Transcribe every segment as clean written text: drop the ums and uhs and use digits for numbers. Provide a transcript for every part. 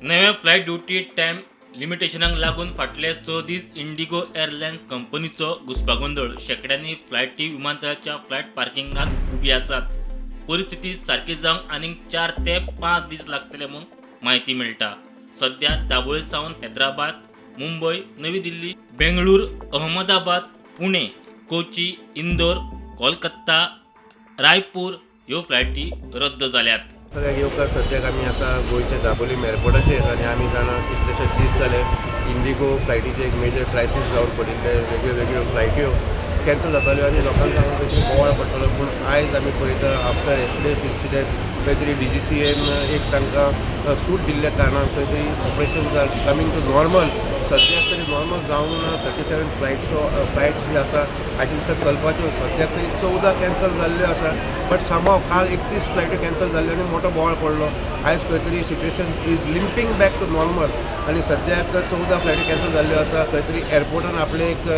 नव्या flight duty time लिमिटेशनाक लागून फाटले 6 दीस इंडिगो एअरलायन्स कंपनीचो घुस्पागोंदळ. शेंकड्यांनी फ्लायटी विमानतळाच्या फ्लायट पार्किंगात उबी आसात. परिस्थिती सारकी जावंक आनीक 4 ते 5 दीस लागतले म्हूण म्हायती मेळटा. सध्या दाबोळे सावन हैदराबाद, मुंबय, नवी दिल्ली, बेंगळूर, अहमदाबाद, पुणे, कोची, इंदोर, कोलकाता, रायपूर ह्यो फ्लायटी रद्द जाल्यात. सगळ्याक येवकार. सद्याक आमी आसा गोंयच्या दाबोलीम एअरपोर्टाचेर आनी आमी जाणा, कितलेशे दीस जाले इंडिगो फ्लायटीचे एक मेजर क्रायसीस जावन पडिल्ले. वेगळ्यो वेगळ्यो फ्लायट्यो कॅन्सल जाताल्यो आनी लोकांक हांगा खंय तरी बोवाळ पडटालो. पूण आयज आमी पळयता, आफ्टर येस्टरडेज इन्सिडंट खंय तरी डीजीसीएन एक तांकां सूट दिल्ल्या कारणान खंय तरी operations are coming to normal. सद्याक तरी नॉर्मल जावंक ना. 37 फ्लायट्स जे आसा आयच्या दिसा चलपाच्यो, सद्याक तरी 14 कॅन्सल जाल्ल्यो आसा. बट समहाव काल 31 फ्लायट्यो कॅन्सल जाल्ल्यो आनी मोठो बोवाळ पडलो. आयज खंय तरी situation is limping back to normal आनी सद्याक 14 फ्लायट्यो कॅन्सल जाल्ल्यो आसा. खंय तरी एअरपोर्टान आपलें एक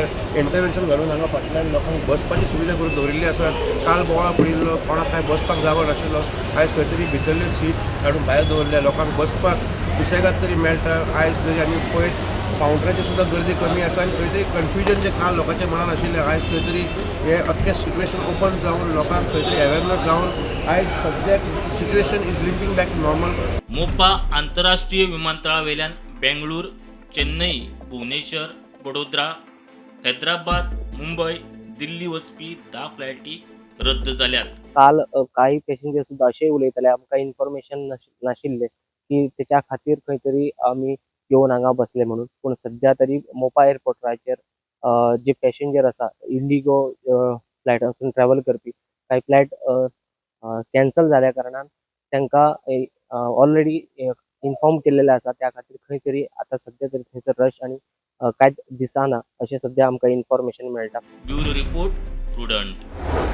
इंटरवेन्शन घालून हांगा फाटल्यान लोकांक बसपाची सुविधा करून दवरिल्ली आसा. काल बोवाळ पडिल्लो, कोणाक कांय बसपाक जागो नाशिल्लो. आयज खंय तरी भितरले सिट्स काडून भायर दवरल्या, लोकांक बसपाक सुसेगाद तरी मेळटा. आयज जरी आमी पळयत, कावंटराचेर सुद्दां गर्दी कमी आसा आनी खंय तरी कन्फ्युजन जें काल लोकांच्या मनान आशिल्लें, आयज खंय तरी हें अख्खें सिट्युएशन ओपन जावन, लोकांक खंय तरी अवेरनस जावन, आयज सद्याक situation is limping back to normal. Mopa आंतरराष्ट्रीय विमानतळावेल्यान बेंगळूर, चेन्नई, भुवनेश्वर, वडोदरा, हैदराबाद, मुंबय, दिल्ली वचपी 10 फ्लायटी रद्द जाल्यात. काल काही पॅसेंजर सुद्दां अशेंय उलयताले, आमकां इन्फॉर्मेशन नाशिल्लें की तेच्या खातीर खंय तरी आमी येवन हांगा बसले म्हणून. पूण सद्या तरी मोपा एअरपोर्टाचेर जे पॅसेंजर आसा, इंडिगो फ्लायटांसून ट्रॅवल करपी, काही फ्लायट कॅन्सल जाल्या कारणान तांकां ऑलरेडी इन्फॉर्म केल्लेलें आसा. त्या खातीर खंय तरी आतां सद्या तरी थंयसर रश आनी कांयच दिसना अशें सद्या आमकां इन्फॉर्मेशन मेळटा. Bureau report, prudent.